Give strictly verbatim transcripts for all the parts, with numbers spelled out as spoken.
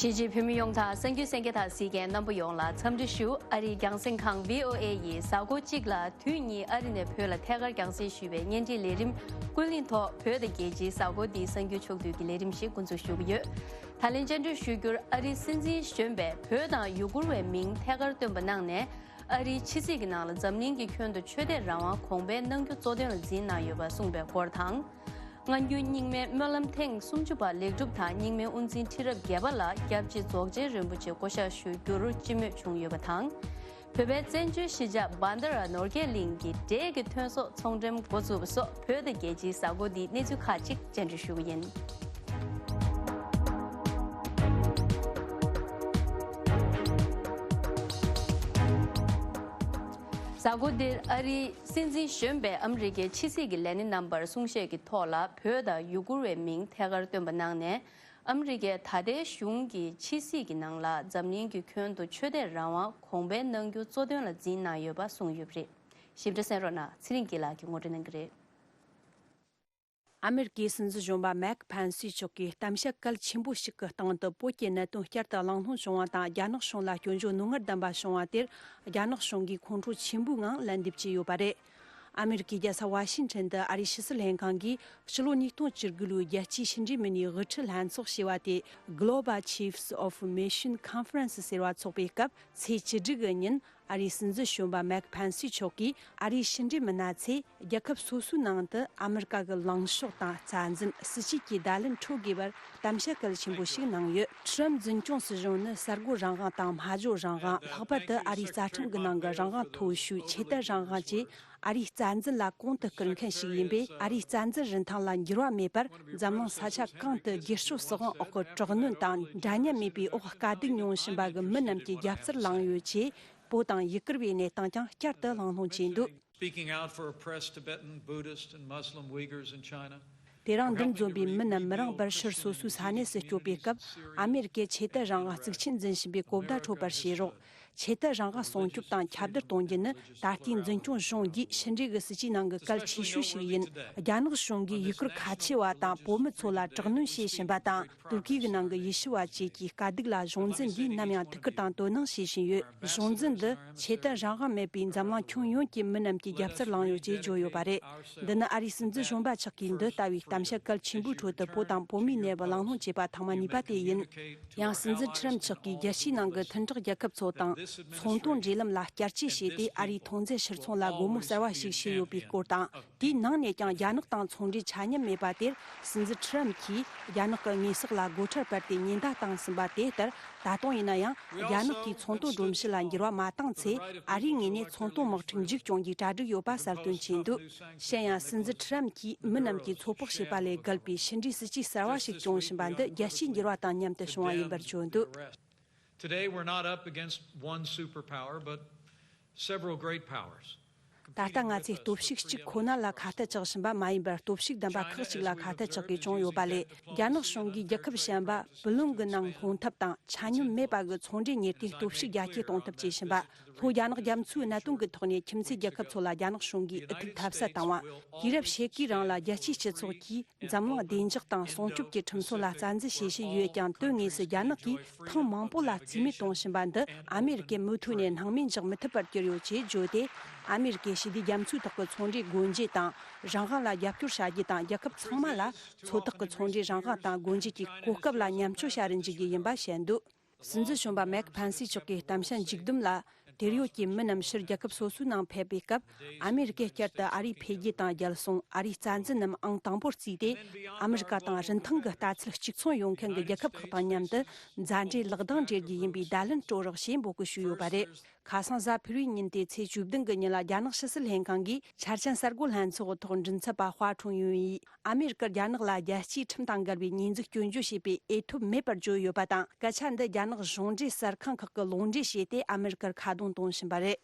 གཞིས་བྱེས་བོད་མི་ཡོངས་དང་གསར་འགྱུར་གསན་མཁན་དང་གཟིགས་མཁན་རྣམ་པ་ཡོངས་ལ་འཚམས་འདྲི་ཞུ། ཨ་རིའི་རྒྱང་སྲིང་ཁང་བྷི་ཨོ་ཨེ་ཡིས་གཟའ་འཁོར་གཅིག་ལ་དུས་གཉིས་ཨ་རི་ནས་བོད་ལ་ཐད་ཀར་རྒྱང་སྲིང་ཞུས་པའི་བརྙན་འཕྲིན་ལས་རིམ་ཀུན་གླེང་ཐོག་བོད་དང་རྒྱལ་སྤྱིའི་གཟའ་འཁོར་འདིའི་གསར་འགྱུར་ཕྱོགས་བསྡུས་ཀྱི་ལས་རིམ་ཞིག་འགོ་འཛུགས་ཞུ་གི་ཡོད། ད་ལན་བཅར་འདྲི་ཞུ་རྒྱུར་ཨ་རིའི་སྲིད་འཛིན་གཞོན་པས་བོད་དང་ཡུ་གུར་བའི་མིང་ཐད་ཀར་བཏོན་པ་གནང་ནས། ཨ་རིའི་ཕྱི་སྲིད་ཀྱི་ནང་ལ་འཛམ་གླིང་གི་ཁྱོན་དུ་ཆོས་དད་རང་དབང་གོང་འཕེལ་གནང་རྒྱུ་གཙོ་དོན་ལ་འཛིན་གནང་ཡོད་པ་གསུངས་པའི་སྐོར་དང་། སྔ་འགྱུར་རྙིང་མའི་སྨོན་ལམ་ཐེངས་སུམ་ཅུ་པ་ལེགས་གྲུབ་དང་རྙིང་མའི་དབུ་འཛིན་ཁྲི་རབས་བརྒྱད་པ་ལ་སྐྱབས་རྗེ་རྫོགས་ཆེན་རིན་པོ་ཆེ་བསྐོ་བཞག་ཞུ་རྒྱུར་སྤྱི་མོས་བྱུང་ཡོད་པ་དང་། བོད་པའི་བཙན་བྱོལ་གཞིས་ཆགས་བྷན་དྷ་ར་ནོར་རྒྱས་གླིང་གི་འབྲས་ཀྱི་ཐོན་ཟོག་ཚོང་འགྲེམས་འགོ་ཚུགས་པ་སོགས་བོད་དང་རྒྱལ་སྤྱིའི་གཟའ་འཁོར་འདིའི་གནས་ཚུལ་ཁག་ཅིག་བཅར་འདྲི་ཞུ་གི་ཡིན། གཟའ་འཁོར་འདིར་ཨ་རིའི་སྲིད་འཛིན་གཞོན་པས་ཨ་མི་རི་ཀའི་ཕྱི་སྲིད་ཀྱི་ལས་སྣེ་རྣམ་པར་གསུང་བཤད་ཀྱི་ཐོག་ལ་བོད་དང་ཡུ་གུར་བའི་མིང་ཐད་ཀར་བཏོན་པ་གནང་ནས། ཨ་མི་རི་ཀས་ད་ལྟའི་གཞུང་གི་ཕྱི་སྲིད་ཀྱི་ནང་ལ་འཛམ་གླིང་གི་ཁྱོན་དུ་ཆོས་དད་རང་དབང་གོང་འཕེལ་གནང་རྒྱུ་གཙོ་དོན་ལ་འཛིན་གནང་ཡོད་པ་གསུངས་ཡོད་པ་རེད། ཞིབ་ཕྲ་གསན་རོགས་གནང་། ཚེ་རིང་སྐྱིད་ལགས་ཀྱིས་ངོ་སྤྲོད་གནང་གི་རེད། ཨ་མེ་རི་ཀའི་སྲིད་འཛིན་གཞོན་པ་མེག་ཕན་སི་མཆོག་གིས་གཏམ་བཤད་གལ་ཆེན་པོ་ཞིག་གི་སྟེང་དུ་བོད་ཀྱི་གནད་དོན་བསྐྱར་དུ་གླེང་སློང་བྱུང་བ་དང་། རྒྱ་ནག་གཞུང་ལ་སྐྱོན་བརྗོད་རྣོ་ངར་ལྡན་པ་བྱུང་བ་དེར། རྒྱ་ནག་གཞུང་གིས་ཁོང་ཁྲོ་ཆེན་པོའི་ངང་ལན་འདེབས་བྱས་ཡོད་པ་རེད། ཨ་མེ་རི་ཀའི་རྒྱལ་ས་ཝ་ཤིང་ཊོན་དུ་ཨ་རིའི་ཕྱི་སྲིད་ལྷན་ཁང་གིས་ཕྱི་ལོ་ཉིས་སྟོང་བཅུ་དགུ་ལོའི་རྒྱལ་སྤྱིའི་ཕྱི་འབྲེལ་མི་སྣའི་དབུ་ཁྲིད་ལྷན་ཚོགས་ཞེས་པ་དེ། Global Chiefs of Mission Conference ཟེར་བ་འཚོགས་པའི་སྐབས། ཚེས་བཅུ་དྲུག་གི་ཉིན། ཨ་རིའི་སྲིད་འཛིན་གཞོན་པ་མེག་ཕན་སི་མཆོག་གིས་ཨ་རིའི་ཕྱི་འབྲེལ་མི་སྣ་ཚོས་རྒྱལ་ཁབ་སོ་སོའི་ནང་དུ་ཨ་མེ་རི་ཀ་གི་ལངས་ཕྱོགས་དང་རྩ་འཛིན། སྲིད་བྱུས་ཀྱི་བརྡ་ལན་འཕྲོད་དགོས་པར་གཏམ་བཤད་གལ་ཆེན་པོ་ཞིག་གནང་ཡོད། ཁྲི་རམ་འཛིན་སྐྱོང་སྲིད་གཞུང་ནི་གསར་འགོད་རང་དབང་དང་སྨྲ་བརྗོད་རང་དབང་། ལྷག་པར་དུ་ཨ་རིའི་རྩ་ཁྲིམས་ཀྱི་ནང་གི་རང་དབང་མཐོ་ཤོས་ཆོས་དད་རང་དབང་བཅས་ཨ་རིའི་རྩ་འཛིན་ལ་གོང་དུ་བཀུར་མཁན་ཞིག་ཡིན་པས། ཨ་རིའི་རྩ་འཛིན་རིན་ཐང་ལ་འགྱུར་བ་མེད་པར། འཛམ་གླིང་ས་ཆ་གང་དུ་སྒེར་གཅོད་སྲིད་དབང་འོག་གི་དྲག་གནོན་དང་འདྲ་མཉམ་མེད་པའི་འོག་དཀའ་སྡུག་མྱོང་བཞིན་པ་གི་མི་རྣམས་ཀྱི་རྒྱབ་རྩར་ལངས་ཡོད་ཅེས། བོད་དང་ཡུ་གུར་བའི་གནས་སྟངས་ཀྱང་བསྐྱར་དུ་གླེང་སློང་བྱས་འདུག། Speaking out for oppressed Tibetan, Buddhist, and Muslim Uyghurs in China. དེ་རིང་འདིར་འཛོམས་པའི་མི་རྣམས། མི་རང་བར་ཕྱི་སོ་སོའི་ས་གནས་སུ་སྐྱོད་པའི་སྐབས། ཨ་མེ་རི་ཀས་ཆོས་དད་རང་དབང་གཙིགས་ཆེན་འཛིན་བཞིན་པའི་གོ་བརྡ་འཕྲོད་པར་བྱེད་རོགས། ཆོས་དད་རང་དབང་སྲུང་སྐྱོབ་དང་ཁྱབ་གདལ་གཏོང་རྒྱུ་ནི་ད་ལྟའི་འཛིན་སྐྱོང་གཞུང་གིས་ཕྱི་འབྲེལ་གྱི་སྲིད་ཇུས་ནང་གི་གལ་ཆེ་ཤོས་ཤིག་ཡིན། རྒྱ་ནག་གཞུང་གིས་ཡུ་གུར་ཁ་ཆེ་བ་དང་བོད་མི་ཚོ་ལ་དྲག་གནོན་བྱེད་བཞིན་པ་དང་། ཏུར་ཀི་གི་ནང་གི་ཡེ་ཤུ་བ་བཅས་ཀྱི་དཀའ་སྡུག་ལ་གཞུང་འཛིན་འདིས་ནམ་ཡང་ཐུགས་ཁུར་དང་དོ་སྣང་བྱེད་བཞིན་ཡོད། གཞུང་འཛིན་འདི་ཆོས་དད་རང་དབང་མེད་པའི་འཛམ་གླིང་ཁྱོན་ཡོངས་ཀྱི་མི་རྣམས་ཀྱི་རྒྱབ་རྩར་ལངས་ཡོད་ཅེས་བརྗོད་ཡོད་པ་རེད། འདི་ནི་ཨ་རིའི་སྲིད་འཛིན་གཞོན་པ་མཆོག་གིས་འདི་ལྟ་བུའི་གཏམ་བཤད་གལ་ཆེན་པོའི་ཁྲོད་དུ་བོད་དང་བོད་མིའི་གནས་བབ་གླེང་སློང་བྱས་པ་ཐེངས་མ་གཉིས་པ་དེ་ཡིན། ཡང་སྲིད་འཛིན་ཁྲི་རམ་མཆོག་གིས་རྒྱལ་སྤྱིའི་ནང་གི་མཐུན་གྲོགས་རྒྱལ་ཁབ་ཚོ་དང་ཚོང་དོན་འབྲེལ་ལམ་ལ་བསྐྱར་བཅོས་བྱས་ཏེ། ཨ་རིའི་ཐོན་རྫས་ཕྱིར་ཚོང་ལ་སྒོ་མོ་གསར་བ་ཞིག་ཕྱེས་ཡོད་པའི་སྐོར་དང་། དེའི་ནང་ནས་ཀྱང་རྒྱ་ནག་དང་ཚོང་འབྲེལ་ཆ་མཉམ་མེད་པ་དེར། སྲིད་འཛིན་ཁྲི་རམ་གྱིས་རྒྱ་ནག་གི་དངོས་ཟོག་ལ་སྒོ་ཁྲལ་སྤར་ཏེ་ཉེན་བརྡ་བཏང་ཟིན་པ་དེ་ལྟར། ད་དུང་ཡིན་ན་ཡང་རྒྱ་ནག་གིས་ཚོང་དོན་སྒྲོམ་གཞི་ལ་འགྱུར་བ་མ་བཏང་ཚེ། ཨ་རིའི་ངོས་ནས་ཚོང་དོན་དམག་འཁྲུག་མཇུག་སྐྱོང་རྒྱུའི་གྲ་སྒྲིག་ཡོད་པ་གསལ་སྟོན་བྱས་འདུག། གཞན་ཡང་སྲིད་འཛིན་ཁྲི་རམ་གྱིས་མི་རྣམས་ཀྱིས་ཚོད་དཔག་བྱས་པ་ལས་བརྒལ་བའི་ཕྱི་འབྲེལ་སྲིད་ཇུས་གསར་བ་ཞིག་སྐྱོང་བཞིན་པ་འདི། རྒྱལ་སྤྱིའི་འགྱུར་བ་དང་མཉམ་དུ་བྱུང་བ་ཡིན་པར་བརྗོད་འདུག། Today, we're not up against one superpower, but several great powers. ད་ལྟ་ང་ཚོས་སྟོབས་ཤུགས་གཅིག་ཁོ་ན་ལ་ཁ་གཏད་གཅོག་བཞིན་པ་མ་ཡིན་པར། སྟོབས་ཤུགས་ལྡན་པ་ཁག་ཅིག་ལ་ཁ་གཏད་གཅོག་གི་བྱུང་ཡོད་པ་ལས། རྒྱ་ནག་གཞུང་གིས་རྒྱལ་ཁབ་གཞན་པ་བུ་ལོན་གྱི་ནང་སྔོན་ཐབས་དང་ཆ་སྙོམས་མེད་པ་གི་ཚོང་འབྲེལ་གཉེར་ཏེ། སྟོབས་ཤུགས་རྒྱ་སྐྱེད་གཏོང་ཐབས་བྱེད་བཞིན་པ། ལྷོ་རྒྱ་ནག་རྒྱ་མཚོའི་གནད་དོན་གྱི་ཐོག་ནས་ཁྱིམ་མཚེས་རྒྱལ་ཁབ་ཚོ་ལ་རྒྱ་ནག་གཞུང་གིས་འུ་ཐུག་ཐེབས་ས་བཏང་བ། དུས་རབས་ཕྱེད་ཀའི་རིང་ལ་རྒྱལ་སྤྱིའི་སྤྱི་ཚོགས་ཀྱིས་འཛམ་གླིང་བདེ་འཇགས་དང་སྲུང་སྐྱོབ་ཀྱི་ཁྲིམས་སྲོལ་ལ་རྩ་འཛིན་བྱེད་བཞིན་ཡོད་ཀྱང་། དོན་དངོས་སུ་རྒྱ་ནག་གིས་ཐེངས་མང་པོ་ལ་རྩིས་མེད་གཏོང་བཞིན་པ་འདི། ཨ་མེ་རི་ཀས་མུ་མཐུད་ནས་སྣང་མེད་འཇོག་མི་ཐུབ་པར་གྱུར་ཡོད་ཅེས་བརྗོད་དེ། ཨ་མེ་རི་ཀས་ཞི་བདེ་རྒྱ་མཚོའི་ཐོག་གི་ཚོང་འབྲེལ་སྒོ་འབྱེད་དང་། རང་དབང་ལ་རྒྱབ་སྐྱོར་བྱ་རྒྱུ་དང་། རྒྱལ་ཁབ་ཚང་མ་ལ་མཚོ་ཐོག་གི་ཚོང་འབྲེལ་རང་དབང་དང་སྒོ་འབྱེད་ཀྱི་གོ་སྐབས་ལ་མཉམ་སྤྱོད་བྱ་རུ་འཇུག་རྒྱུ་ཡིན་པ་བཤད་འདུག། སྲིད་འཛིན་གཞོན་པ་མེག་ཕན་སི་མཆོག་གི་གཏམ་བཤད་མཇུག་བསྡོམས་ལ། དེར་ཡོད་ཀྱི་མི་རྣམས་ཕྱིར་རྒྱལ་ཁབ་སོ་སོའི་ནང་ཕེབས་པའི་སྐབས། ཨ་མེ་རི་ཀས་བསྐྱར་དུ་ཨ་རིའི་འཕེལ་རྒྱས་དང་རྒྱལ་སྲུང་། ཨ་རིའི་རྩ་འཛིན་རྣམས་ཨང་དང་པོར་བརྩིས་ཏེ། ཨ་མེ་རི་ཀ་དང་རིན་ཐང་གི་ལྟ་ཚུལ་གཅིག་མཚུངས་ཡོད་མཁན་གྱི་རྒྱལ་ཁབ་ཁག་དང་མཉམ་དུ་མཛའ་འབྲེལ་ལག་གདང་སྦྲེལ་རྒྱུ་ཡིན་པའི་བརྡ་ལན་སྤྲོད་རོགས་ཞེས་འབོད་སྐུལ་ཞུས་ཡོད་པ་རེད། ཁ་སང་གཟའ་ཕུར་བུའི་ཉིན་ཏེ་ཚེས་བཅུ་བདུན་གྱི་ཉིན་ལ། རྒྱ་ནག་ཕྱི་སྲིད་ལྷན་ཁང་གིས་འཆར་ཅན་གསར་འགོད་ལྷན་ཚོགས་ཐོག་མགྲིན་ཚབ་པ་ཧྭ་ཁྲུང་ཡུན་ཡིས། ཨ་མེ་རི་ཀར་རྒྱ་ནག་ལ་རྒྱལ་སྤྱིའི་ཁྲིམས་དང་འགལ་བའི་ཉེས་འཛུགས་སྐྱོན་བརྗོད་བྱེད་པའི་འོས་ཐོབ་མེད་པར་བརྗོད་ཡོད་པ་དང་། སྐད་ཆ་འདི་རྒྱ་ནག་གཞུང་འབྲེལ་གསར་ཁང་ཁག་གིས་ལུང་འདྲེན་བྱས་ཏེ། ཨ་མེ་རི་ཀར་ཁ་རྡུང་གཏོང་བཞིན་པ་རེད།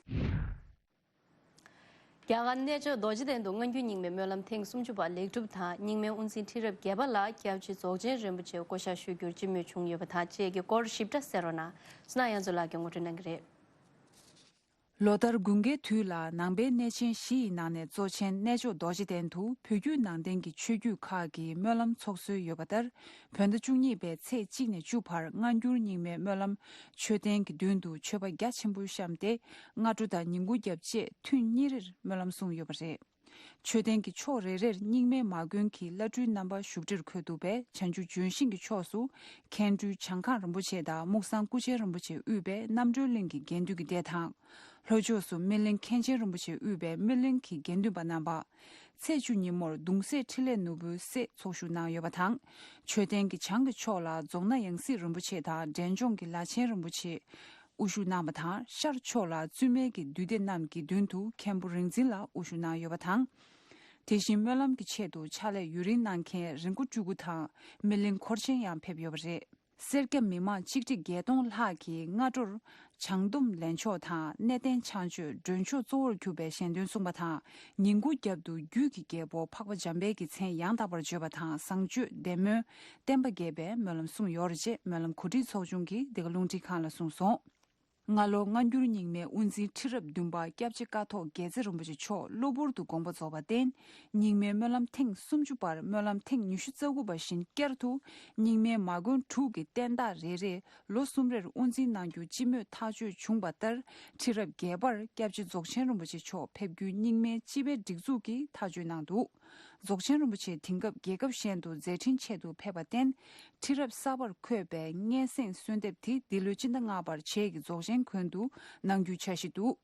རྒྱ་གར་གནས་མཆོག་རྡོ་རྗེ་གདན་དུ་སྔ་འགྱུར་རྙིང་མའི་སྨོན་ལམ་ཐེངས་སུམ་ཅུ་པ་ལེགས་གྲུབ་དང་། རྙིང་མའི་དབུ་འཛིན་ཁྲི་རབས་བརྒྱད་པ་ལ་སྐྱབས་རྗེ་རྫོགས་ཆེན་རིན་པོ་ཆེ་བསྐོ་བཞག་ཞུ་རྒྱུར་སྤྱི་མོས་བྱུང་ཡོད་པ་དང་བཅས་ཀྱི་སྐོར་ཞིབ་ཕྲ་གསན་རོགས་གནང་། བསོད་ནམས་དབྱངས་མཚོ་ལགས་ཀྱིས་ངོ་སྤྲོད་གནང་གི་རེད། ལོ་ལྟར་དགུན་ཁའི་དུས་ལ་ནང་པའི་གནས་ཆེན་བཞི་ཡི་ནང་ནས་གཙོ་ཆེན་གནས་མཆོག་རྡོ་རྗེ་གདན་དུ་བོད་བརྒྱུད་ནང་བསྟན་གྱི་ཆོས་བརྒྱུད་ཁག་གི་སྨོན་ལམ་ཚོགས་སྲོལ་ཡོད་པ་ལྟར། བོད་ཟླ་བཅུ་གཉིས་པའི་ཚེས་གཅིག་ནས་བཅུ་བར་སྔ་འགྱུར་རྙིང་མའི་སྨོན་ལམ་མཆོད་རྟེན་གྱི་མདུན་དུ་མཆོད་པ་རྒྱ་ཆེན་པོ་བཤམས་ཏེ། སྔ་དྲོ་དང་ཉིན་གུང་རྒྱབ་བཅས་ཐུན་གཉིས་རེར་སྨོན་ལམ་གསུངས་ཡོད་པ་རེད། མཆོད་རྟེན་གྱི་ཕྱོགས་རེ་རེར་རྙིང་མའི་མ་དགོན་གྱི་བླ་སྤྲུལ་རྣམ་པ་བཞུགས་ཁྲིར་འཁོད་འདུག་པས། བྱང་ཆུབ་ལྗོན་ཤིང་གི་ཕྱོགས་སུ་མཁན་སྤྲུལ་བྱང་ཁང་རིན་པོ་ཆེ་དང་། སྨུག་སང་སྐུ་ཆེན་རིན་པོ་ཆེ་དབུས་པའི་རྣམ་གྲོལ་གླིང་གི་དགེ་འདུན་གྱི་སྡེ་དང་། ལྷོ་ཕྱོགས་སུ་སྨིན་གླིང་མཁན་ཆེན་རིན་པོ་ཆེ་དབུས་པའི་སྨིན་གླིང་གི་དགེ་འདུན་པ་རྣམ་པ། ཚེས་བཅུ་ཉིན་མོར་གདུང་སྲས་འཕྲིན་ལས་ནོར་བུའི་སྲས་ཚོགས་ཞུགས་གནང་ཡོད་པ་དང་། མཆོད་རྟེན་གྱི་བྱང་གི་ཕྱོགས་ལ་རྫོང་ན་ཡང་སྲིད་རིན་པོ་ཆེ་དང་འབྲས་ལྗོངས་ཀྱི་བླ་ཆེན་རིན་པོ་ཆེ་དབུ་བཞུགས་གནང་བ་དང་། ཤར་ཕྱོགས་ལ་བཙུན་མའི་གི་འདུས་སྡེ་རྣམས་ཀྱི་མདུན་དུ་མཁན་པོ་རིག་འཛིན་ལགས་དབུ་བཞུགས་གནང་ཡོད་པ་དང་། དེ་བཞིན་སྨོན་ལམ་གྱི་ཆེད་དུ་ཕྱག་ལས་ཡུན་རིང་གནང་མཁན་རིན་སྐུ་སྤྲུལ་སྐུ་དང་སྨིན་གླིང་འཁོར་ཆེན་ཡང་ཕེབས་ཡོད་པ་རེད། སེར་སྐྱ་མི་མང་ཆིག་ཁྲི་བརྒྱད་སྟོང་ལྷག་གིས་སྔ་དྲོར་བྱང་སྡོམ་ལེན་ཆོག་དང་གནས་བརྟན་ཕྱག་མཆོད་མགྲོན་ཆོག་གཙོ་བོར་གྱུར་པའི་ཞལ་འདོན་གསུངས་པ་དང་། ཉིན་གུང་རྒྱབ་ཏུ་རྒྱུད་ཀྱི་རྒྱལ་པོ་འཕགས་པ་འཇམ་དཔལ་གྱི་མཚན་ཡང་དག་པར་བརྗོད་པ་དང་བཟང་སྤྱོད་བདེ་སྨོན་བསྟན་པ་རྒྱས་པའི་སྨོན་ལམ་གསུངས་ཡོད་རེད་ཅེས་སྨོན་ལམ་གོ་སྒྲིག་ཚོགས་ཆུང་གིས་འདི་ག་རླུང་འཕྲིན་ཁང་ལ་གསུངས་སོང་། སྔ་ལོ་སྔ་འགྱུར་རྙིང་མའི་དབུ་འཛིན་ཁྲི་རབས་བདུན་པ་སྐྱབས་རྗེ་ཀཿཐོག་རྒྱལ་རྩེ་རིན་པོ་ཆེ་མཆོག་གློ་བུར་དུ་དགོངས་པ་རྫོགས་པར་བརྟེན། རྙིང་མའི་སྨོན་ལམ་ཐེངས་སུམ་ཅུ་པར་སྨོན་ལམ་ཐེངས་ཉི་ཤུ་རྩ་དགུ་པ་བཞིན་བསྐྱར་དུ་རྙིང་མའི་མ་དགོན་དྲུག་གི་བསྟན་བདག་རེ་རེས་ལོ་གསུམ་རེར་དབུ་འཛིན་གནང་རྒྱུ་སྤྱི་མོས་ཐག་གཅོད་བྱུང་བ་ལྟར། ཁྲི་རབས་བརྒྱད་པར་སྐྱབས་རྗེ་རྫོགས་ཆེན་རིན་པོ་ཆེ་མཆོག་ཕེབས་རྒྱུའི་རྙིང་མའི་སྤྱི་པའི་སྒྲིག་འཛུགས་ཀྱིས་ཐག་གཅོད་གནང་འདུག་རྫོགས་ཆེན་རིན་པོ་ཆེ་དེང་སྐབས་རྒྱལ་ཁབ་གཞན་དུ་མཛད་འཕྲིན་ཆེད་དུ་ཕེབས་པར་བརྟེན། ཁྲི་རབས་གསར་པར་འཁོད་པའི་སྙན་སེང་གསོལ་འདེབས་དེ་འདི་ལོའི་སྤྱི་ཟླ་ལྔ་པར་བྱེས་ཀྱི་རྫོགས་ཆེན་དགོན་དུ་གནང་རྒྱུའི་འཆར་གཞི་འདུག་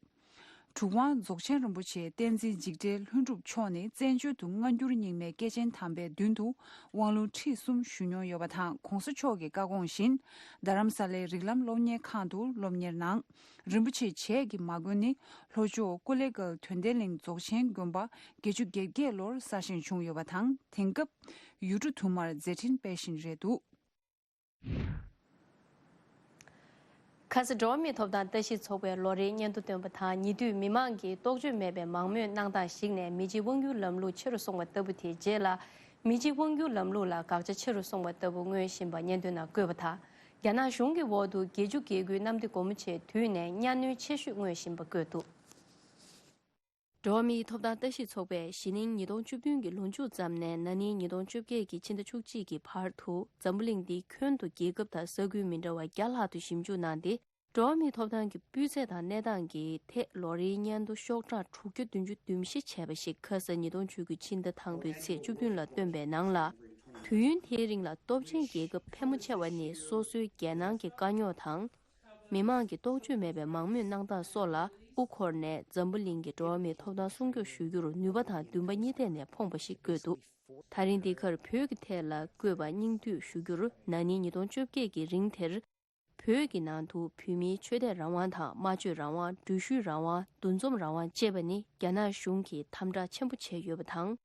གྲུབ་དབང་རྫོགས་ཆེན་རིན་པོ་ཆེ་བསྟན་འཛིན་འཇིགས་བྲལ་ལྷུན་གྲུབ་མཆོག་ནི་བཙན་བྱོལ་དུ་སྔ་འགྱུར་རྙིང་མའི་སྐྱེས་ཆེན་དམ་པའི་མདུན་དུ་དབང་ལུང་ཁྲིད་གསུམ་ཞུས་མྱོང་ཡོད་པ་དང་། གོང་ས་མཆོག་གི་བཀའ་དགོངས་བཞིན་རྡ་རམ་ས་ལའི་རིགས་ལམ་སློབ་གཉེར་ཁང་དུ་སློབ་གཉེར་གནང་། རིན་པོ་ཆེ་བྱེས་ཀྱི་མ་དགོན་ནི་ལྷོ་ཕྱོགས་ཀོ་ལེ་གལ་དོན་ལྡན་གླིང་རྫོགས་ཆེན་དགོན་པ་བརྒྱད་ཅུ་གྱ་བརྒྱད་ལོར་གསར་བཞེངས་བྱུང་ཡོད་པ་དང་། དེང་སྐབས་ཡུལ་གྲུ་དུ་མར་མཛད་འཕྲིན་སྤེལ་བཞིན་རེད་འདུག་ཁ་ས་འགྲོ་བ་མིའི་ཐོབ་ཐང་ལྟ་ཞིབ་ཚོགས་པའི་ལོ་རེའི་སྙན་ཐོ་བཏོན་པ་དང་། ཉེ་དུས་མི་མང་གིས་རྟོག་དཔྱོད་མེད་པའི་མང་མོས་གནང་སྟངས་ཤིག་ནས་མི་གཅིག་དབང་སྒྱུར་ལམ་ལུགས་ཆེ་རུ་སོང་བ་ལྟ་བུ་དེའི་རྗེས་ལ། མི་གཅིག་དབང་སྒྱུར་ལམ་ལུགས་ལ་དགག་བྱ་ཆེ་རུ་སོང་བ་ལྟ་བུ་མངོན་བཞིན་པ་སྙན་ཐོའི་ནང་བཀོད་པ་དང་། རྒྱ་ནག་གཞུང་གི་འོག་ཏུ་བརྒྱད་ཅུ་གྱ་དགུའི་གནམ་བདེ་སྒོ་མོ་ཆེའི་དུས་ནས་གཉའ་གནོན་ཆེ་ཤོས་མངོན་བཞིན་པ་བཀོད་འདུག་འགྲོ་བ་མིའི་ཐོབ་ཐང་ལྟ་ཞིབ་ཚོགས་པས་གཞེས་ནིང་ཉིས་སྟོང་བཅུ་བདུན་གྱི་ལོ་མཇུག་ཙམ་ནས་ན་ནིང་ཉིས་སྟོང་བཅོ་བརྒྱད་ཀྱི་ཕྱི་ཟླ་བཅུ་གཅིག་གི་བར་དུ་འཛམ་བུ་གླིང་འདིའི་ཁྱོན་དུ་རྒྱལ་ཁབ་དང་ས་ཁུལ་མི་འདྲ་བ་བརྒྱ་ལྷག་ཏུ་ཞིབ་འཇུག་གནང་སྟེ། འགྲོ་བ་མིའི་ཐོབ་ཐང་གི་སྤུས་ཚད་དང་གནས་སྟངས་ཀྱི་ཐད་ལོ་རེའི་སྙན་ཐོ་ཤོག་གྲངས་དྲུག་བརྒྱ་བདུན་ཅུ་དོན་བཞི་བྱས་པ་ཞིག་ཁ་ས་ཉིས་སྟོང་བཅུ་དགུ་ཕྱི་ཟླ་དང་པོའི་ཚེས་བཅུ་བདུན་ལ་བཏོན་པའི་ནང་ལ། དུས་ཡུན་དེའི་རིང་ལ་སྟོབས་ཆེན་རྒྱལ་ཁབ་ཕལ་མོ་ཆེ་བ་ནི་སོ་སོའི་རྒྱལ་ནང་གི་དཀའ་རྙོག་དང་། མི་མང་གི་རྟོག་དཔྱོད་མེད་པའི་མང་མོས་གནང་སྟངས་སོགས་ལ་དབུ་འཁོར་ནས་འཛམ་བུ་གླིང་གི་འགྲོ་བ་མིའི་ཐོབ་ཐང་སྲུང་སྐྱོབ་ཞུ་རྒྱུར་ནུས་པ་དང་འདུན་པ་གཉིས་ཐད་ནས་ཕོངས་པ་ཞིག་བཀོད་འདུག་དེ་རིང་འདི་གར་བོད་ཀྱི་ཐད་ལ་བཀོད་པ་སྙིང་བསྡུས་ཞུ་རྒྱུར། ན་ནིང་ཉིས་སྟོང་བཅོ་བརྒྱད་ཀྱི་རིང་དེར། བོད་ཀྱི་ནང་དུ་བོད་མིའི་ཆོས་དད་རང་དབང་དང་། སྨྲ་བརྗོད་རང་དབང་། འགྲུལ་བཞུད་རང་དབང་། འདུ་འཛོམས་རང་དབང་བཅས་པ་ནི་རྒྱ་ནག་གཞུང་གིས་དམ་དྲག་ཆེན་པོ་བྱས་ཡོད་པ་དང་།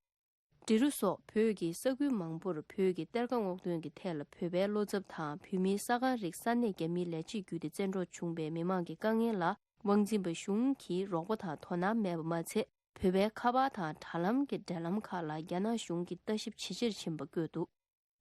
འབྲི་རུ་སོགས་བོད་ཀྱི་ས་ཁུལ་མང་པོར་བོད་ཀྱི་གཏེར་ཁ་སྔོག་འདོན་གྱི་ཐད་ལ་བོད་པའི་བློ་འཚབ་དང་། བོད་མིའི་ས་ཁང་རིགས་ས་གནས་རྒྱ་མིའི་ལས་བྱེད་བརྒྱུད་དེ་བཙན་འཕྲོག་བྱུང་བའི་མི་མང་གི་དཀའ་ངལ་ལ་དབང་འཛིན་པ་གཞུང་གིས་རོགས་པ་དང་དོ་སྣང་མེད་པ་མ་ཚད། བོད་པའི་ཁ་པར་དང་དྲ་ལམ་གྱི་འབྲེལ་ལམ་ཁག་ལ་རྒྱ་ནག་གཞུང་གིས་ལྟ་ཞིབ་ཇེ་ཆེར་ཕྱིན་པ་བཀོད་འདུག་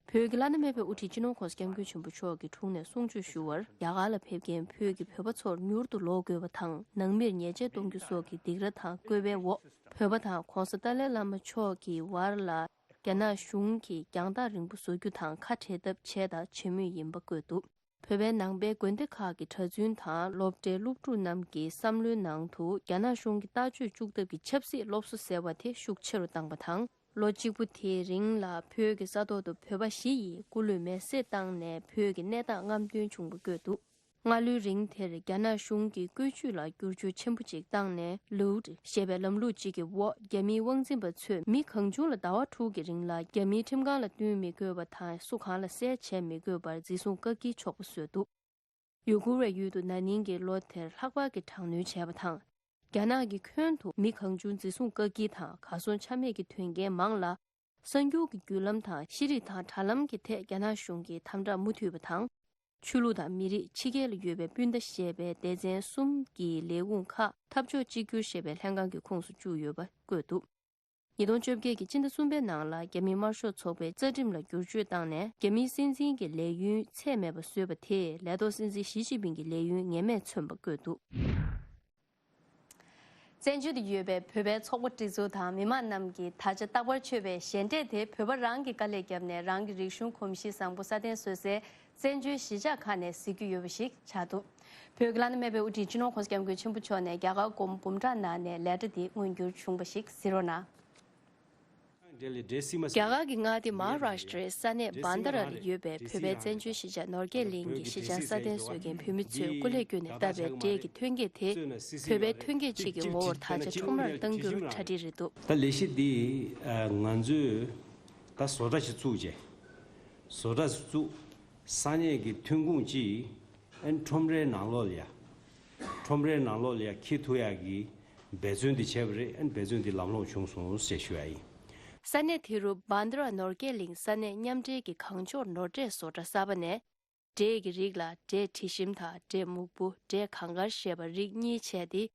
བོད་ཀྱི་བླ་ན་མེད་པའི་དབུ་ཁྲིད་སྤྱི་ནོར་༸གོང་ས་༸སྐྱབས་མགོན་ཆེན་པོ་མཆོག་གི་དྲུང་ནས་གསུང་ཆོས་ཞུ་བར་རྒྱ་གར་ལ་ཕེབས་མཁན་བོད་ཀྱི་བོད་པ་ཚོར་མྱུར་དུ་ལོག་དགོས་པ་དང་། ནང་མིར་ཉེས་ཆད་གཏོང་རྒྱུ་སོགས་ཀྱི་སྡིགས་ར་དང་བཀོད་པའི་འོག་བོད་པ་དང་༸གོང་ས་ཏཱ་ལའི་བླ་མ་མཆོག་གི་བར་ལ་རྒྱ་ནག་གཞུང་གིས་རྒྱང་ཐག་རིང་པོ་བཟོ་རྒྱུ་དང་ཁ་བྲལ་ཐབས་བྱས་དང་བྱེད་མུས་ཡིན་པ་བཀོད་འདུག་བོད་པའི་ནང་པའི་དགོན་སྡེ་ཁག་གི་གྲྭ་བཙུན་དང་སློབ་གྲྭའི་སློབ་ཕྲུག་རྣམས་ཀྱི་བསམ་བློའི་ནང་དུ་རྒྱ་ནག་གཞུང་གི་ལྟ་སྤྱོད་བཅུག་ཐབས་ཀྱི་ཆབ་སྲིད་སློབ་གསོ་ཟེར་བ་དེ་ཤུགས་ཆེ་རུ་བཏང་པ་དང་། ལོ་གཅིག་པུ་དེའི་རིང་ལ་བོད་ཀྱི་ས་ཐོག་ཏུ་བོད་པ་བཞི་ཡིས་སྐུ་ལུས་མེར་སྲེག་བཏང་ནས་བོད་ཀྱི་གནས་སྟངས་རྔམ་སྟོན་བྱུང་བ་བཀོད་འདུག་སྔ་ལོའི་རིང་དེར་རྒྱ་ནག་གཞུང་གིས་བཀོལ་སྤྱོད་ལ་བསྒྱུར་བཅོས་ཆེན་པོ་ཅིག་བཏང་ནས། ལུའུ་ཞེས་པའི་ལམ་ལུགས་ཅིག་གི་འོག་རྒྱ་མིའི་དབང་འཛིན་པ་ཚོས་མི་གང་བྱུང་ལ་ཟླ་བ་དྲུག་གི་རིང་ལ་རྒྱ་མིའི་ཁྲིམས་ཁང་ལ་བསྟུན་མི་དགོས་པ་དང་། སུ་གང་ལ་གསལ་བྱེད་མི་དགོས་པར་འཛིན་བཟུང་བཀག་སྐྱིལ་ཆོག་པ་བཟོས་འདུག་ཡུ་གུར་བའི་ཡུལ་དུ་ན་ནིང་གི་ལོ་དེར་ལྷག་པར་གྱི་དྲག་གནོན་བྱས་པ་དང་། རྒྱ་ནག་གི་ཁྱོན་དུ་མི་གང་བྱུང་འཛིན་བཟུང་བཀག་སྐྱིལ་དང་། གར་སོང་ཆ་མེད་ཀྱི་དོན་རྐྱེན་མང་ལ། གསར་འགྱུར་གྱི་བརྒྱུད་ལམ་དང་ཤེས་རིག་དང་དྲ་ལམ་གྱི་ཐད་རྒྱ་ནག་གཞུང་གིས་དམ་དྲག་མུ་མཐུད་པ་དང་། ཆོས་ལུགས་དང་མི་རིགས། ཕྱི་རྒྱལ་ལ་ཡོད་པའི་སྤུན་ཟླ་ཞེས་པའི་སྡེ་ཚན་གསུམ་གྱི་ལས་ཁུངས་ཁག་འཐབ་ཕྱོགས་གཅིག་གྱུར་ཞེས་པའི་ལྷན་ཁང་གི་ཁོངས་སུ་བཅུག་ཡོད་པ་བཀོད་འདུག་ཉིས་སྟོང་བཅོ་བརྒྱད་ཀྱི་ཕྱི་ཟླ་གསུམ་པའི་ནང་ལ་རྒྱ་མིའི་དམར་ཤོག་ཚོགས་པའི་རྩ་ཁྲིམས་ལ་བསྒྱུར་བཅོས་བཏང་ནས། རྒྱ་མིའི་སྲིད་འཛིན་གྱི་ལས་ཡུན་ཚད་མེད་པ་བཟོས་པ་དེས་ལས་ཐོག་སྲིད་འཛིན་ཞི་ཅིན་ཕིང་གི་ལས་ཡུན་ངེས་མེད་མཚོན་པ་བཀོད་འདུག་བཙན་བྱོལ་དུ་ཡོད་པའི་བོད་པའི་ཚོགས་པ་སྒྲིག་འཛུགས་དང་མི་མང་རྣམས་ཀྱིས་ད་ཆ་རྟག་པར་མཆོད་པའི་ཞལ་འབྲས་དེ་བོད་པ་རང་གིས་དཀའ་ལས་བརྒྱབ་ནས་རང་གི་རིག་གཞུང་གོམས་གཤིས་བཟང་པོ་སྲ་བརྟན་བཟོ་སའི་བཙན་བྱོལ་གཞིས་ཆགས་ཁག་ནས་གཟིགས་རྒྱུ་ཡོད་པ་ཞིག་ཆགས་འདུག་བོད་ཀྱི་བླ་ན་མེད་པའི་དབུ་ཁྲིད་སྤྱི་ནོར་༸གོང་ས་༸སྐྱབས་མགོན་ཆེན་པོ་མཆོག་ནས་རྒྱ་གར་སྒོམ་འབུམ་ཕྲག་ནང་ནས་ལས་གྲྭ་འདི་མངོན་འགྱུར་བྱུང་བ་ཞིག་གཟིགས་རོགས་གནང་། རྒྱ་གར་གྱི་མངའ་སྡེ་མ་ཧཱ་རཱཤ་ཏྲའི་ས་གནས་བྷན་དྷ་ར་ལ་ཡོད་པའི་བོད་པའི་བཙན་བྱོལ་གཞིས་ཆགས་ནོར་རྒྱས་གླིང་གི་གཞིས་ཆགས་སྲ་བརྟན་བཟོ་མཁན་བོད་མི་ཚོས་སྐུ་ལས་བསྐྱོན་ནས་བཏབ་པའི་འབྲས་ཀྱི་ཐོན་སྐྱེད་དེ་བོད་པའི་ཐོན་སྐྱེད་ཅིག་གི་ངོ་བོར་ད་ཆ་ཁྲོམ་རར་གཏང་རྒྱུར་གྲ་སྒྲིག་རེད་འདུག་ད་ལས་གཞི་འདི་ང་ཚོས་ད་བཟོ་གྲྭ་ཞིག་བཙུགས་རྗེས་བཟོ་གྲྭ་བཙུགས། ས་གནས་ཀྱི་ཐོན་ཁུངས་ཀྱིས་ཨན་ཁྲོམ་རའི་ནང་ལོགས་ལ་ཡ། ཁྲོམ་རའི་ནང་ལོགས་ལ་ཡ་འཁྱེར་ཐུབ་ཡག་གི་འབད་བརྩོན་འདི་བྱས་པ་རེད། ཨན་འབད་བརྩོན་འདི་ལམ་ལྷོང་བྱུང་སོང་ཞེས་ཞུ་ཡ་ཡིན། ས་གནས་དེ་རུ་བྷན་དྷ་ར་ནོར་རྒྱས་གླིང་ས་གནས་མཉམ་འབྲེལ་གྱི་གངས་ལྗོངས་ནོར་འབྲས་བཟོ་གྲྭ་གསར་པ་ནས། འབྲས་ཀྱི་རིགས་ལ་འབྲས་དྲི་ཞིམ་དང་འབྲས་སྨུག་པོ། འབྲས་གངས་དཀར་ཞེས་པ་རིགས་གཉིས་བྱས་ཏེ།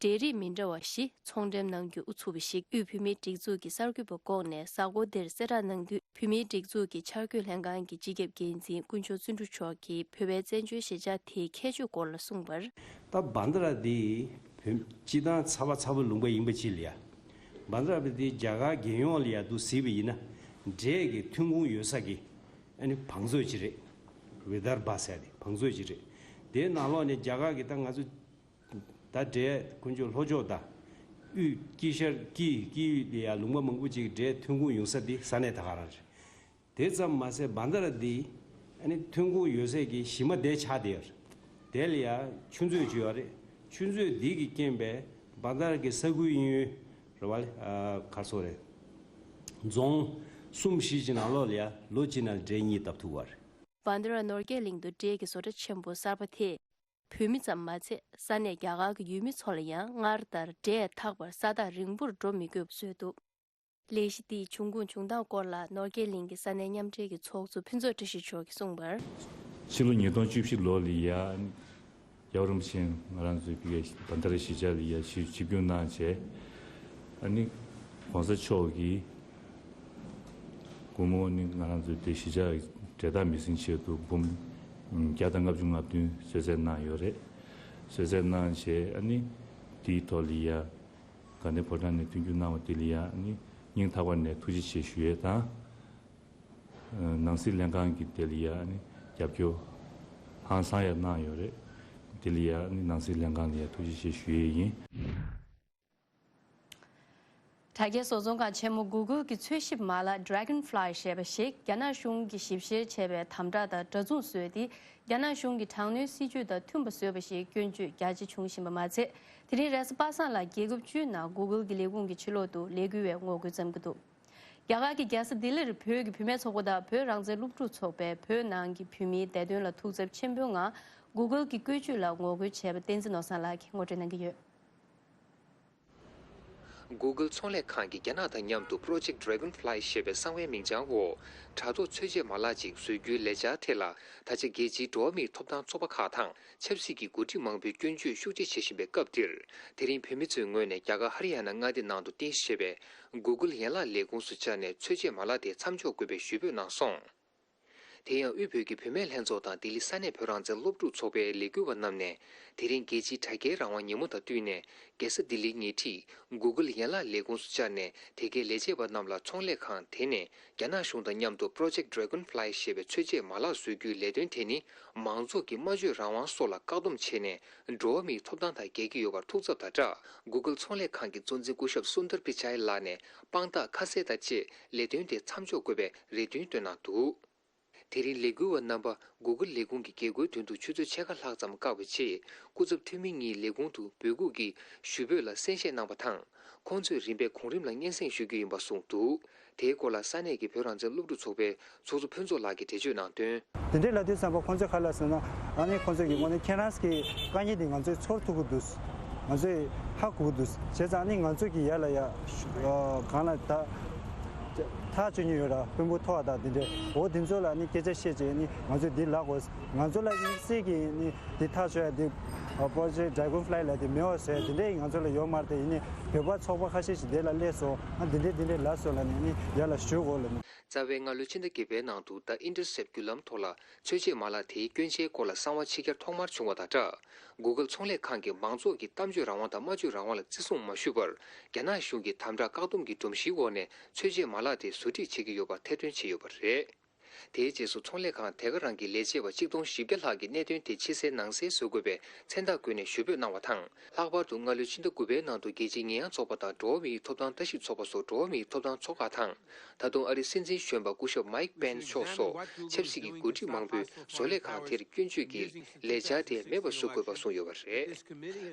འབྲས་རིགས་མི་འདྲ་བ་བཞི་ཚོང་འགྲེམས་གནང་རྒྱུ་ཨུ་ཚུགས་པ་ཞིག་དབུས་བོད་མིའི་སྒྲིག་འཛུགས་ཀྱི་གསར་འགོད་པ་བསྐོངས་ནས་གཟའ་འཁོར་འདིར་གསལ་བསྒྲགས་གནང་དུས། བོད་མིའི་སྒྲིག་འཛུགས་ཀྱི་འཆར་འགོད་ལྷན་ཁང་གི་སྤྱི་ཁྱབ་འགན་འཛིན་དཀོན་མཆོག་བརྩོན་འགྲུས་མཆོག་གིས་བོད་པའི་བཙན་བྱོལ་གཞིས་ཆགས་དེའི་ཁྱད་ཆོས་སྐོར་ལ་གསུངས་པར། ད་བྷན་དྷ་ར་འདི་བོད་སྤྱི་བཏང་ཚ་བ་ཚ་བ་ལུང་པ་ཡིན་པ་ཅིག་ལ་ཡ། བྷན་དྷ་ར་འདི་རྒྱ་གར་རྒྱལ་ཡོངས་ལ་ཡ་འདུག་གཟིགས་པ་ཡིན་ན་འབྲས་ཀྱི་ཐོན་ཁུངས་ཡོད་ས་གི་ཨ་ནི་བང་མཛོད་ཅིག་རེད། བི་དར་བྷ་ཟེར་ཏེ་བང་མཛོད་ཅིག་རེད། དེའི་ནང་ལོགས་ནས་རྒྱ་གར་གྱི་ད་ང་ཚོ་ད་འབྲས་དཀོན་མཆོག་ལྷོ་ཕྱོགས་དང་དབུས་དཀྱིལ་ཤར་དཀྱིལ་དཀྱིལ་ལ་ཡ་ལུང་པ་མང་པོ་ཅིག་འབྲས་ཐོན་ཁུངས་ཡོང་ས་འདི་ས་གནས་ད་ག་རང་རེད། དེ་ཙམ་མ་ཟད་བྷན་དྷ་ར་འདི་ཨ་ནི་ཐོན་ཁུངས་ཡོད་སའི་གི་གཞི་མ་དེ་ཆགས་བསྡད་ཡོད་རེད། དེ་ལ་ཡ་ཆུ་མཛོད་ཅིག་ཡོད་རེད། ཆུ་མཛོད་འདི་གི་རྐྱེན་པས་བྷན་དྷ་ར་གི་ས་ཁུལ་གཡས་གཡོན་རེད་བ་ལེ། ཨ་ག་རེ་ཟེར་དགོས་རེད། རྫོང་གསུམ་བཞི་ཅིག་ནང་ལོགས་ལ་ཡ་ལོ་གཅིག་ནང་འབྲས་གཉིས་བཏབ་ཐུབ་པ་རེད། བྷན་དྷ་ར་ནོར་རྒྱས་གླིང་དུ་འབྲས་ཀྱི་བཟོ་གྲྭ་ཆེན་པོ་གསར་པ་དེས་བོད་མི་ཙམ་མ་ཚད་ས་གནས་རྒྱ་གར་གྱི་ཡུལ་མི་ཚོ་ལ་ཡང་སྔར་ལྟར་འབྲས་འཐག་པར་ས་ཐག་རིང་པོར་འགྲོ་མི་དགོས་པ་བཟོས་འདུག་ལས་གཞི་འདིའི་བྱུང་ཁུངས་བྱུང་སྟངས་སྐོར་ལ་ནོར་རྒྱས་གླིང་གི་ས་གནས་མཉམ་འབྲེལ་གྱི་ཚོགས་གཙོ་ཕུན་ཚོགས་བཀྲ་ཤིས་མཆོག་གིས་གསུངས་པར། ཕྱི་ལོ་ཉིས་སྟོང་བཅུ་བཞི་ལོ་ལ་ཡ། རྒྱལ་བ་རིན་པོ་ཆེ་ང་རང་ཚོའི་བི་གའི་བྷན་དྷ་ར་གཞིས་ཆགས་ལ་ཡ་ཞིབ་ཞིབ་བསྒྱུར་གནང་བྱས། ཨ་ནི་༸གོང་ས་མཆོག་གིས་དགོང་མོ་ནི་ང་རང་ཚོའི་དེ་གཞིས་ཆགས་འབྲས་རྟགས་མི་ཟིན་ཆེད་དུ་འབུམ་བརྒྱ་དང་ལྔ་བཅུ་ང་བདུན་གསོལ་སྩལ་གནང་ཡོད་རེད། གསོལ་སྩལ་གནང་བྱས་ཨ་ནི་དེའི་ཐོག་ལ་ཡ། དགའ་ལྡན་ཕོ་བྲང་ནས་མཐུན་འགྱུར་གནང་བ་དེ་ལ་ཡང་ནི་སྙིང་ཐག་པ་ནས་ཐུགས་རྗེ་ཆེ་ཞུ་ཡས་དང་། ནང་སྲིད་ལྷན་ཁང་གི་དེ་ལ་ཡང་ནི་རྒྱབ་སྐྱོར་ཧང་སང་ཡང་གནང་ཡོད་རེད། དེ་ལ་ཡང་ནི་ནང་སྲིད་ལྷན་ཁང་ལ་ཡང་ཐུགས་རྗེ་ཆེ་ཞུ་ཡས་ཡིན། དྲ་རྒྱའི་བཟོ་ཚོང་ཁང་ཆེན་མོ་Google་གྱི་འཚོལ་ཞིབ་མ་ལག་Dragonfly་ཞེས་པ་ཞིག་རྒྱ་ནག་གཞུང་གིས་ཞིབ་བཤེར་བྱས་པའི་དམ་དྲག་དང་འདྲ་མཚུངས་བཟོས་ཏེ། རྒྱ་ནག་གཞུང་གི་དྲག་གནོན་སྲིད་ཇུས་དང་མཐུན་པ་བཟོས་པ་ཞིག་སྐྱོན་བརྗོད་རྒྱ་ཆེ་བྱུང་བཞིན་པ་མ་ཚད། དེ་རིང་རེས་གཟའ་པ་སངས་ལ་རྒྱལ་ཁབ་བཅུའི་ནང་Google་གྱི་ལས་ཁུངས་ཀྱི་ཕྱི་ལོག་ཏུ་ལས་འགུལ་བའི་ངོ་རྒོལ་བརྩམས་ཀྱི་འདུག་རྒྱ་གར་གྱི་རྒྱལ་ས་ལྡི་ལིར་བོད་ཀྱི་བུད་མེད་ཚོགས་པ་དང་བོད་རང་བཙན་སློབ་ཕྲུག་ཚོགས་པས་བོད་ནང་གི་བོད་མིའི་བདེ་དོན་ལ་ཐུགས་འཚབ་ཆེན་པོའི་ངང་Google་གྱི་བཀོལ་སྤྱོད་ལ་ངོ་རྒོལ་བྱས་པ་བསྟན་འཛིན་ནོར་བཟང་ལགས་ཀྱིས་ངོ་སྤྲོད་གནང་གི་ཡོད། Google་ཚོང་ལས་ཁང་གིས་རྒྱ་ནག་དང་མཉམ་དུ་Project Dragonfly་ཞེས་པའི་གསང་བའི་མིང་བྱང་འོག་དྲ་ཐོག་འཚོལ་ཆས་མ་ལག་ཅིག་བཟོ་རྒྱུའི་ལས་འཆར་ཐད་ལ་ད་ཆ་རྒྱལ་སྤྱིའི་འགྲོ་བ་མིའི་ཐོབ་ཐང་ཚོགས་པ་ཁག་དང་ཆབ་སྲིད་ཀྱི་འགོ་ཁྲིད་མང་པོས་སྐྱོན་བརྗོད་ཤུགས་ཆེ་བྱེད་བཞིན་པའི་སྐབས་འདིར། དེ་རིང་བོད་མི་ཚོའི་ངོས་ནས་རྒྱ་གར་ཧ་རི་ཡ་ན་མངའ་སྡེ་ནང་དུ་རྟེན་གཞི་བྱས་པའི་Google་ཡན་ལག་ལས་ཁུངས་སུ་བཅར་ནས་འཚོལ་ཆས་མ་ལག་དེ་མཚམས་འཇོག་དགོས་པའི་ཞུ་འབོད་གནང་སོང་། དེ་ཡང་དབུས་བོད་ཀྱི་བུད་མེད་ལྷན་ཚོགས་དང་ལྡི་ལི་ས་གནས་བོད་རང་བཙན་སློབ་ཕྲུག་ཚོགས་པའི་ལས་འགུལ་བ་རྣམས་ནས་དེ་རིང་རྒྱལ་སྤྱིའི་དྲ་རྒྱའི་རང་དབང་ཉིན་མོ་དང་བསྟུན་ནས་རྒྱལ་ས་ལྡི་ལིའི་ཉེ་འཁྲིས་Google་ཡན་ལག་ལས་ཁུངས་སུ་བཅར་ནས་དེ་གའི་ལས་བྱེད་པ་རྣམས་ལ་ཚོང་ལས་ཁང་དེ་ནས་རྒྱ་ནག་གཞུང་དང་མཉམ་དུ་Project Dragonfly་ཞེས་པའི་འཚོལ་ཆས་མ་ལག་བཟོ་རྒྱུའི་ལས་དོན་དེ་ནི་མང་ཚོགས་ཀྱི་སྨྲ་བརྗོད་རང་དབང་སོགས་ལ་བཀག་སྡོམ་བྱས་ནས་འགྲོ་བ་མིའི་ཐོབ་ཐང་དང་འགལ་གྱི་ཡོད་པར་ཐུགས་འཚབ་དང་སྦྲགས་Google་ཚོང་ལས་ཁང་གི་གཙོ་འཛིན་སྐུ་ཞབས་Sundar Pichai་ལགས་ནས་དཔང་རྟགས་ཁ་གསལ་དང་བཅས་ལས་དོན་དེ་མཚམས་འཇོག་དགོས་པའི་རེ་འདུན་བཏོན་གནང་འདུག་དེ་རིང་ལས་འགུལ་བ་རྣམ་པ་Google་ལས་ཁུངས་ཀྱི་རྒྱལ་སྒོའི་མདུན་དུ་ཆུ་ཚོད་ཕྱེད་ཀ་ལྷག་ཙམ་བཀག་པའི་རྗེས་སྐུ་ཚབ་འཐུས་མི་གཉིས་ལས་ཁུངས་དུ་འབོད་འགུག་གིས་ཞུ་འབོད་ལ་གསན་བཞེས་གནང་བ་དང་། ཁོང་ཚོས་རིམ་པས་གོང་རིམ་ལ་སྙན་སེང་ཞུ་རྒྱུ་ཡིན་པ་གསུངས་འདུག་དེའི་སྐོར་ལ་ས་གནས་ཀྱི་བོད་རང་བཙན་སློབ་ཕྲུག་ཚོགས་པའི་ཚོགས་གཙོ་ཕུན་ཚོགས་ལགས་ཀྱིས་འགྲེལ་བརྗོད་གནང་དོན། དེ་འདྲའི་ལབ་དུས་ཙམ་པ་ཁོང་ཚོས་ག་རེ་ལབ་ཟེར་ན། ཨ་ནི་ཁོང་ཚོས་ཀྱི་དངོས་གནས་ཁྱེད་རང་གི་དཀའ་ངལ་འདི་ང་ཚོས་ཚོར་ཐུབ་ཀྱི་འདུག་ང་ཚོས་ཧ་གོ་གི་འདུག་བྱས་ཙང་ཨ་ནི་ང་ཚོས་ཀྱི་ཡར་ལ་ཡ་ཨ་གང་ལ་ད་ཐག་གཅོད་མཁན་ཡོད་ར། དཔོན་པོ་མཐོ་བ་དང་དེ་འདྲའི་འོ་དེ་ཚོ་ལ་ཨ་ནི་སྐད་ཆ་བཤད་བྱས་ཨ་ནི་ང་ཚོས་འདི་ལབ་དགོས། ང་ཚོ་ལ་དམིགས་བསལ་གྱི་ཨ་ནི་འདི་ཐག་གཅོད་ཡ་འདི་ Project Dragonfly ལབ་དེ་མེད་པ་བཟོས་དེ་འདྲས་ང་ཚོ་ལ་ཡོད་མ་རེད་དེ། ཡིན་ནའི་བོད་པ་ཚོགས་པ་ཁ་ཤས་ཤིག་དེ་ལ་སླེབས་སོང་། ཨ་འདི་འདྲས་འདི་འདྲས་ལབ་སོང་ལབ་ནས་ནི་ཡར་ལ་ཞུ་དགོས་ལབ་ནས། རྩ་བའི་སྔ་ལོའི་ཕྱི་ཟླ་བརྒྱད་པའི་ནང་དུ་The Intercept་བརྒྱུད་ལམ་ཐོག་ལ་འཚོལ་བྱེད་མ་ལག་དེའི་སྐྱོན་ཆའི་སྐོར་ལ་གསང་བ་ཕྱི་གྱར་ཐོག་མར་བྱུང་བ་དང་སྦྲགས། Google་ཚོང་ལས་ཁང་གིས་མང་ཚོགས་ཀྱི་གཏམ་བརྗོད་རང་དབང་དང་སྨྲ་བརྗོད་རང་དབང་ལ་བརྩི་སྲུང་མ་ཞུས་པར། རྒྱ་ནག་གཞུང་གིས་དམ་དྲག་བཀག་སྡོམ་གྱི་སྒྲོམ་གཞིའི་འོག་ནས་འཚོལ་བྱེད་མ་ལག་དེ་བཟོ་སྒྲིག་བྱེད་ཀྱི་ཡོད་པ་ཐེར་འདོན་བྱས་ཡོད་པ་རེད། དེའི་རྗེས་སུ་ཚོང་ལས་ཁང་དེ་ག་རང་གི་ལས་བྱེད་པ་གཅིག་སྟོང་བཞི་བརྒྱ་ལྷག་གི་གནད་དོན་དེ་ཕྱི་གསལ་ནང་གསལ་བཟོ་དགོས་པའི་མཚན་རྟགས་བཀོད་ནས་ཞུ་འབོད་གནང་བ་དང་། ལྷག་པར་དུ་སྔ་ལོའི་ཕྱི་ཟླ་དགུ་པའི་ནང་དུ་རྒྱལ་སྤྱིའི་ཉེས་ཡངས་ཚོགས་པ་དང་འགྲོ་བ་མིའི་ཐོབ་ཐང་ལྟ་ཞིབ་ཚོགས་པ་སོགས་འགྲོ་བ་མིའི་ཐོབ་ཐང་ཚོགས་ཁག་དང་། ད་དུང་ཨ་རིའི་སྲིད་འཛིན་གཞོན་པ་སྐུ་ཞབས་མའིག་པེན་སི་མཆོག་སོགས་ཆབ་སྲིད་ཀྱི་འགོ་ཁྲིད་མང་པོས་བཟོ་ལས་ཁང་དེར་སྐྱོན་བརྗོད་ཀྱིས་ལས་འཆར་དེ་མེད་པར་བཟོ་དགོས་པ་གསུངས་ཡོད་པ་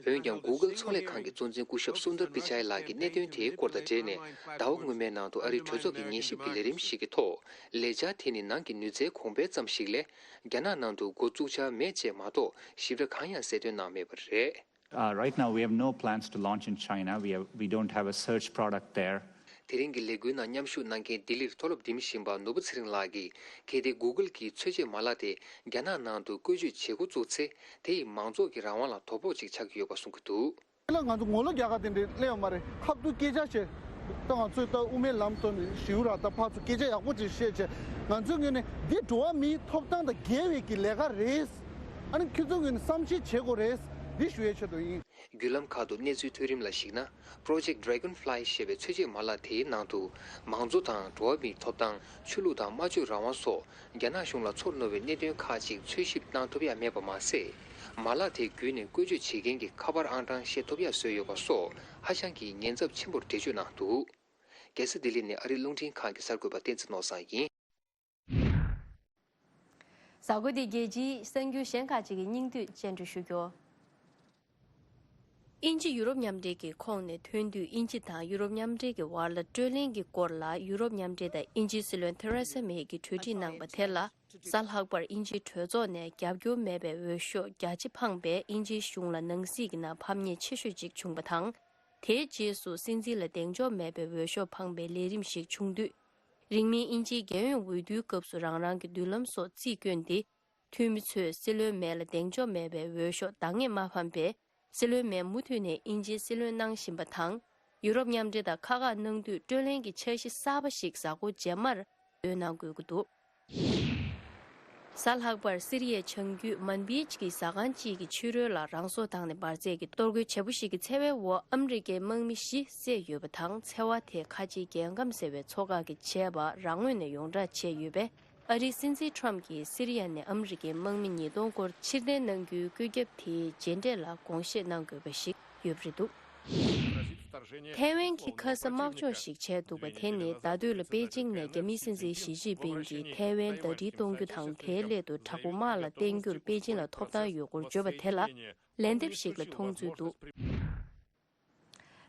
རེད། འོན་ཀྱང་Google་ཚོང་ལས་ཁང་གི་གཙོ་འཛིན་སྐུ་ཞབས་སུན་དར་པི་ཅའི་ལགས་ཀྱིས་གནད་དོན་དེའི་སྐོར་དང་འབྲེལ་ནས་ཟླ་བ་སྔོན་མའི་ནང་དུ་ཨ་རིའི་གྲོས་ཚོགས་ཀྱི་ཉན་ཞིབ་ཀྱི་ལས་རིམ་ཞིག་གི་ཐོག་ལས་འཆར་དེ་ནི་ནང་གི་ནུས་རྩལ་གོང་འཕེལ་ཙམ་ཞིག་ལས་རྒྱ་ནག་ནང་དུ་འགོ་བཙུགས་འཆར་མེད་ཅེས་མ་གཏོགས་ཞིབ་ཕྲ་གང་ཡང་གསལ་སྟོན་གནང་མེད་པ་རེད། Uh, right now, we have no plans to launch in China. We have, we don't have a search product there. དེ་རིང་གི་ལས་འགུལ་ནང་མཉམ་ཞུགས་གནང་མཁན་ལྡི་ལིར་མཐོ་སློབ་འགྲིམ་བཞིན་པ་ནོར་བུ་ཚེ་རིང་ལགས་ཀྱིས། གལ་ཏེ་Google་གྱི་འཚོལ་བྱེད་མ་ལག་དེ་རྒྱ་ནག་ནང་དུ་བཀོལ་སྤྱོད་བྱེད་འགོ་བཙུགས་ཚེ། དེ་ཡིས་མང་ཚོགས་ཀྱི་རང་དབང་ལ་དོ་ཕོག་ཅིག་ཆགས་ཀྱི་ཡོད་པ་གསུང་གི་འདུག་དེ་ལ་ང་ཚོ་ངོ་ལོག་རྒྱག་ག་དེ་འདྲའི་སླེབས་ཡོད་མ་རེད། ཁ་ཐུག་སྐད་ཆ་བཤད། ད་ང་ཚོས་ད་དབུ་མའི་ལམ་ཐོག་ནས་ཞེ་པོ་ར་ད་ཕར་ཚུར་སྐད་ཆ་ཡག་པོ་ཅིག་བཤད་བྱས། ང་ཚོའི་ངོས་ནས་འདི་འགྲོ་བ་མིའི་ཐོབ་ཐང་དང་འགལ་བའི་གི་ལས་ཀ་རེད། ཨ་ནི་ཁྱོད་ཚོའི་ངོས་ནས་བསམ་ཤེས་བྱེད་དགོས་རེད། འདི་ཞུ་ཡའི་ཆེད་དུ་ཡིན། བརྒྱུད་ལམ་ཁག་ཏུ་གནས་ཚུལ་ཐོན་རིམ་ལ་གཞིགས་ན། Project Dragonfly་ཞེས་པའི་འཚོལ་བྱེད་མ་ལག་དེའི་ནང་དུ། མང་གཙོ་དང་འགྲོ་བ་མིའི་ཐོབ་ཐང་། ཆོས་ལུགས་དང་སྨྲ་བརྗོད་རང་དབང་སོགས་རྒྱ་ནག་གཞུང་ལ་ཚོར་རྣོ་བའི་གནད་དོན་ཁག་ཅིག་འཚོལ་ཞིབ་གནང་ཐུབ་ཡ་མེད་པ་མ་ཟད། མ་ལག་དེ་བརྒྱུད་ནས་བཀོལ་སྤྱོད་བྱེད་མཁན་གྱི་ཁ་པར་ཨང་གྲངས་ཤེས་ཐུབ་ཡ་བཟོས་ཡོད་པ་སོགས་ཧ་ཅང་གི་ཉེན་ཚབས་ཆེན་པོར་འགྲེལ་བརྗོད་གནང་འདུག་རྒྱལ་ས་ལྡི་ལི་ནས་ཨ་རིའི་རླུང་འཕྲིན་ཁང་གི་གསར་འགོད་པ་བསྟན་འཛིན་ནོར་བཟང་ཡིན། གཟའ་འཁོར་འདིའི་རྒྱལ་སྤྱིའི་གསར་འགྱུར་གཞན་ཁག་ཅིག་གི་སྙིང་བསྡུས་སྙན་སྒྲོན་ཞུ་རྒྱུ། དབྱིན་ཇི་ཡུ་རོབ་མཉམ་འབྲེལ་གྱི་ཁོངས་ནས་ཐོན་དུས། དབྱིན་ཇི་དང་ཡུ་རོབ་མཉམ་འབྲེལ་གྱི་བར་ལ་སྤྲོད་ལེན་གྱི་སྐོར་ལ་ཡུ་རོབ་མཉམ་འབྲེལ་དང་དབྱིན་ཇིའི་སྲིད་བློན་ཐེ་རེ་ས་མེ་ཡིས་གྲོས་འགྲིག་གནང་བ་དེ་ལ། གཟའ་ལྷག་པར་དབྱིན་ཇིའི་གྲོས་ཚོགས་ནས་རྒྱབ་སྐྱོར་མེད་པའི་འོས་ཤོག་བརྒྱ་ཅིག་འཕངས་པས། དབྱིན་ཇིའི་གཞུང་ལ་ནང་སྲིད་ཀྱི་ནང་ཕམ་ཉེས་ཆེ་ཤོས་ཅིག་བྱུང་བ་དང་། དེའི་རྗེས་སུ་སྲིད་འཛིན་ལ་གདེང་འཇོག་མེད་པའི་འོས་ཤོག་འཕངས་པའི་ལས་རིམ་ཞིག་བྱུང་དུས། རིང་མིན་དབྱིན་ཇིའི་རྒྱལ་ཡོངས་འོས་བསྡུའི་སྐབས་སུ་རང་རང་གི་མདུན་ལམ་སོགས་རྩིས་བསྐྱོན་ཏེ། འཐུས་མི་ཚོས་སྲིད་བློན་མེ་ལ་གདེང་འཇོག་མེད་པའི་འོས་ཤོག་འདང་ངེས་མ་ཕམ་པས། སྲིད་བློན་མེ་མུ་མཐུད་ནས་དབྱིན་ཇིའི་སྲིད་བློན་གནང་བཞིན་པ་དང་། ཡུ་རོབ་མཉམ་འབྲེལ་དང་ཁག་ཁག་གནང་དུས། སྤྲོད་ལེན་གྱི་འཆར་གཞི་གསར་པ་ཞིག་གཟའ་འཁོར་རྗེས་མར་འདོན་གནང་དགོས་ཀྱི་འདུག་གཟའ་ལྷག་པར་སི་རི་ཡའི་བྱང་རྒྱུད་མན་བིཇ་གྱི་ཟ་ཁང་གཅིག་གི་ཕྱི་རོལ་ལ་རང་སྲོག་བཏང་ནས་འབར་རྫས་ཀྱི་གཏོར་རྒོལ་བྱེད་པོ་ཞིག་གི་འཚེ་བའི་འོག་ཨ་མི་རི་ཀའི་དམག་མི་བཞི་བསད་ཡོད་པ་དང་། འཚེ་བ་དེ་ཁ་ཆེའི་རྒྱལ་ཁམས་ཟེར་བའི་ཚོ་ཁག་གིས་བྱས་པ་རང་ངོས་ནས་ཡོངས་བསྒྲགས་བྱས་ཡོད་པས། ཨ་རིའི་སྲིད་འཛིན་ཁྲོམ་གྱིས་སི་རི་ཡ་ནས་ཨ་མི་རི་ཀའི་དམག་མི་ཉིས་སྟོང་སྐོར་ཕྱིར་འཐེན་གནང་རྒྱུའི་བཀོད་ཁྱབ་དེའི་རྗེས་འབྲས་ལ་དགོངས་བཞེས་གནང་དགོས་པ་ཞིག་ཡོད་པ་རེད་འདུག་ཐའེ་ཝན་གྱི་ཁ་ས་དམག་སྦྱོང་ཞིག་བྱས་འདུག་པ་དེ་ནི་ཟླ་སྟོད་ལ་པེ་ཅིང་ནས་རྒྱ་མིའི་སྲིད་འཛིན་ཞི་ཅིན་ཕིང་གིས་ཐའེ་ཝན་ཟླ་སྒྲིལ་གཏོང་རྒྱུ་དང་། དེའི་སླད་དུ་དྲག་པོ་དམག་ལ་བརྟེན་རྒྱུར་པེ་ཅིང་ལ་ཐོབ་ཐང་ཡོད་སྐོར་བརྗོད་པ་དེ་ལ་ལན་འདེབས་ཤིག་ལ་མཐོང་ཚུལ་འདུག་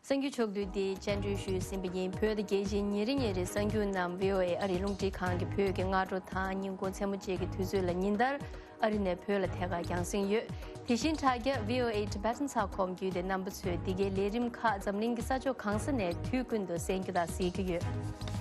གསར་འགྱུར་ཕྱོགས་བསྡུས་འདི་སྙན་སྒྲོན་ཞུས་ཟིན་པ་ཡིན། བོད་དང་རྒྱལ་སྤྱིའི་ཉིན་རེ་ཉིན་རེའི་གསར་འགྱུར་རྣམས་བྷི་ཨོ་ཨེ་ཨ་རིའི་རླུང་འཕྲིན་ཁང་གི་བོད་ཀྱི་སྔ་དྲོ་དང་ཉིན་གུང་མཚན་མོ་བཅས་ཀྱི་དུས་ཚོད་ལ་ཉིན་ལྟར་ཨ་རི་ནས་བོད་ལ་ཐད་ཀར་རྒྱང་སྲིང་ཡོད། དེ་བཞིན་དྲ་རྒྱ་བྷི་ཨོ་ཨེ་ཊི་བྷེ་ཊན་ཚགས་ཁོམ་བརྒྱུད་དེ་རྣམ་པ་ཚོས་འདི་གའི་ལས་རིམ་ཁག་འཛམ་གླིང་གི་ས་ཕྱོགས་གང་ས་ནས་དུས་ཀུན་ཏུ་གསན་རྒྱུ་དང་གཟིགས་རྒྱུ་ཡོད།